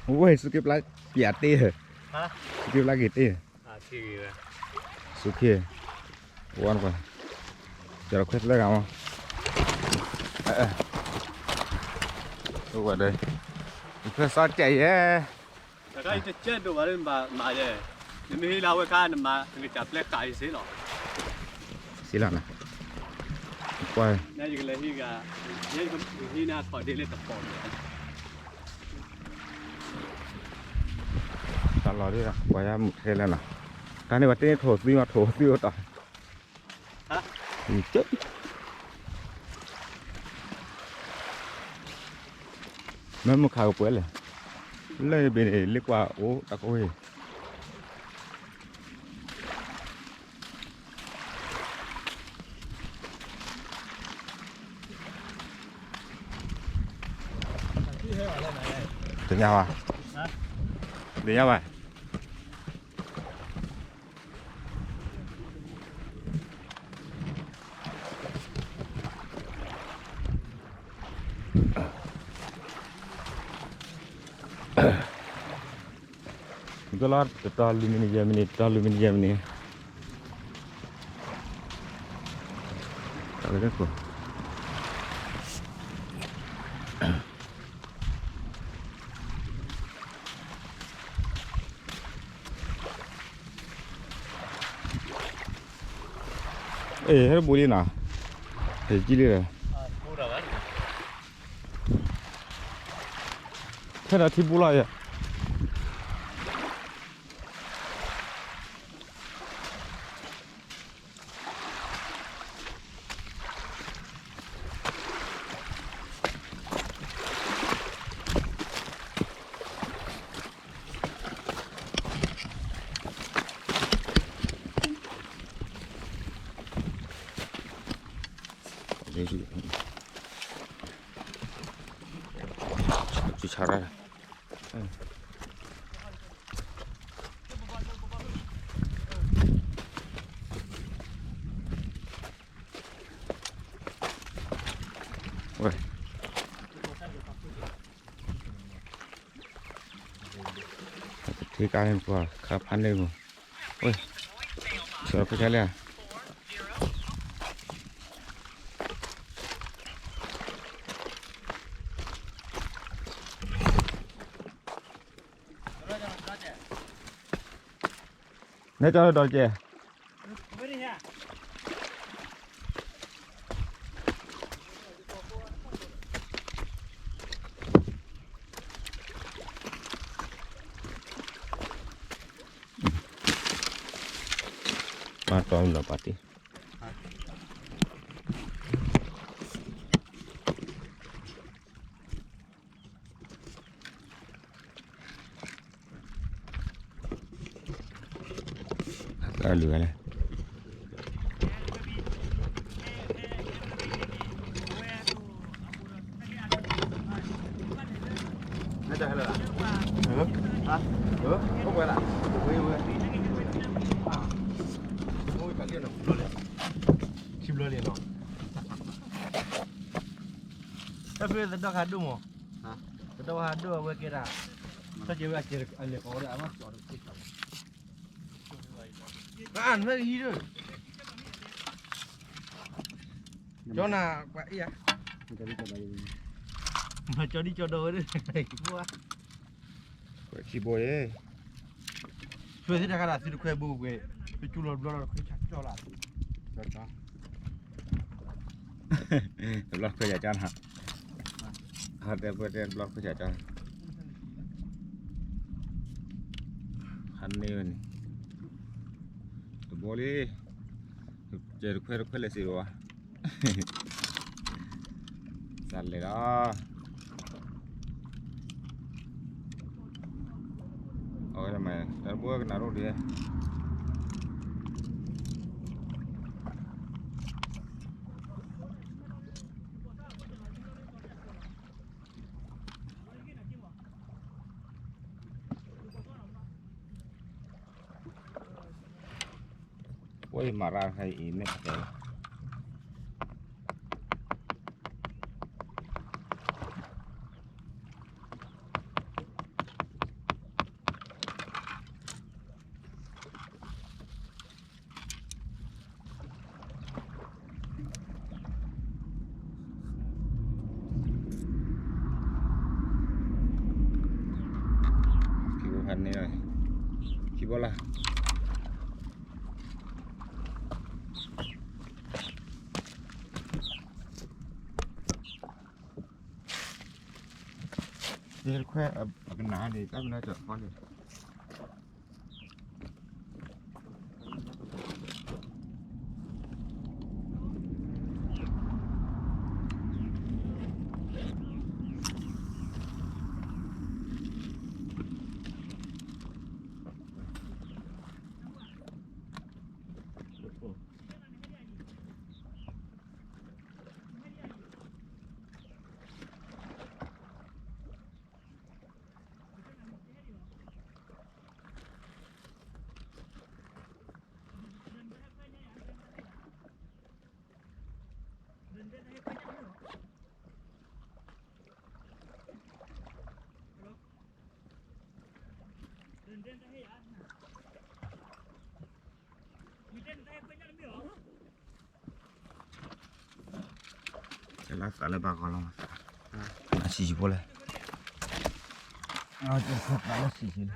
ဝဲၢ် စူးက့ၤပျၢ်ပၠးတ့ၢ်, စူးက့ၤပျၢ်က့ၤတ့ၢ်, စူးက့ၤ, ဝဲၢ်, ကၠီၤခွဲးသၢဂၤမး, အိၣ်ဝဲဒီး, ယခွဲးစီကဲးယဲ, တကဲဒိၣ်ဘၣ်လၢနဘၣ်မၤယဲ, နမ့ၢ်ဟံးလၢအဝဲခါ နမၤ နကစၢ်ပျဲဃာ်ယစ့လီၤ, စ့လီၤနၤ, ကွၢ်, နယကလဲၤဟံးဂၤ, ယဟံးနၤထီၣ်ဒ့လၢတပီၢ်န့ၣ် တၢ်လီၤဒ် ပှၤယါမုၢ်ထဲလဲၣ်နီၤ, တၢ်န့ၣ်ပှၤတ့န့ၢ်ထိၣ်သွံမး ထိၣ်သွံအိၣ်တီၢ်, မ့ၢ်မုၢ်ခးကပှဲၤလဲၣ်, လၢဘ့ၣ်န့ၣ် လ့ကွၢ်အိၣ်တၢ်ကဝ့ၢ် တညါဘၣ်, တညါဘၣ်, ကလီၤတတီၤလွံၢ်မံးနံးယဲၢ်မံးနံး တတီၤလွံၢ်မံးနံးယဲၢ်မံးနံး, တၢ်လၢခိၣ် အ့ၣ် ဟဲတဘူးလံနီၤ, ဟဲကံလံဒီး, ဖဲဒီးထံဘူးလီၤယဲၢ် ဆါရၣ်, ဝဲ ပထံကါန့ၣ် ပှၤခါဖးန့ၢ်ပူၤ, ဝဲ ဆၢဖိဆါလၢ နဲကၠီဒီးကဲ, ပၢ်တီလီၤပာ်တ့ၢ် အလုၢ်ဝဲလဲၣ် ထံဘျီလံနီၤ တၢ်ဖဲသဒီခါဒိၣ်မး သဒီခါဒိၣ်အဝဲကဲဒၣ် တၢ်ကဲဝဲအကဲအလဲၤကီးဝဲဒၣ်အမ့ၢ်ကီးတက့ၢ် အနၢ်ကဟံးဒၣ် ကၠီနၤပှၤအ့ၣ်ယၤ မၤကၠီဒံကၠီဒီဝဲဒၣ် ပှၤခံဘိယဲ ဆွဲသ့ၣ်တခါဒၣ်သုတခွဲဘိကွဲ ပကၠူလီၤဘျီလီၤတခွဲဆၣ်ကၠီလၢ တဘျီခွဲဆၣ်ကၠီနၤ ဟးတဲပှဲၤတဲတဘျီခွဲဆၣ်ကၠီ ဟးန့ၢ်ဝဲန့ၣ် တဘိလံ ကဲတခွဲတခွဲလဲၤစံးဒီးဝဲ စးလဲၤဒီး အဝဲမၤ တၢ်တဘိကနၣ်ရိၣ်ဒံး ဝဲအံၤမၤရၣ်ဟဲအံၤမ့ၢ်ပတဲ တ ဘီလၢ ယခွဲးအကနၣ်န့ၣ် တၢ်မနုၤကီၤဖီန့ၣ် လၢသးလၢဘၣ်ဂီၤလီၤ, လၢဆံးဆံးဖိလဲၣ်, သးလၢဆံးဆံးလီၤ. ဟဲကၠီဒီက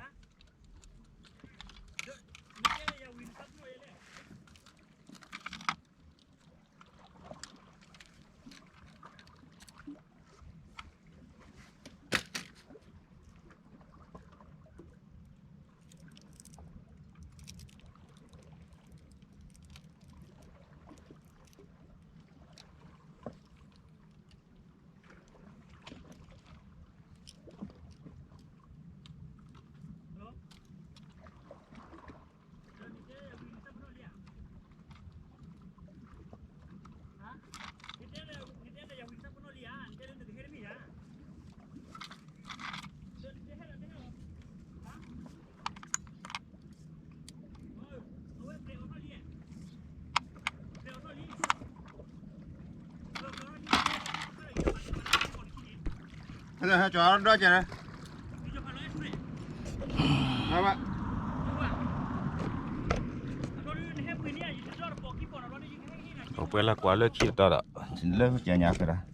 ဲ, ပှဲၤလၢကွၢ်လၢခံတတီၤဒီး လၢကဲညါဖဲဒၣ်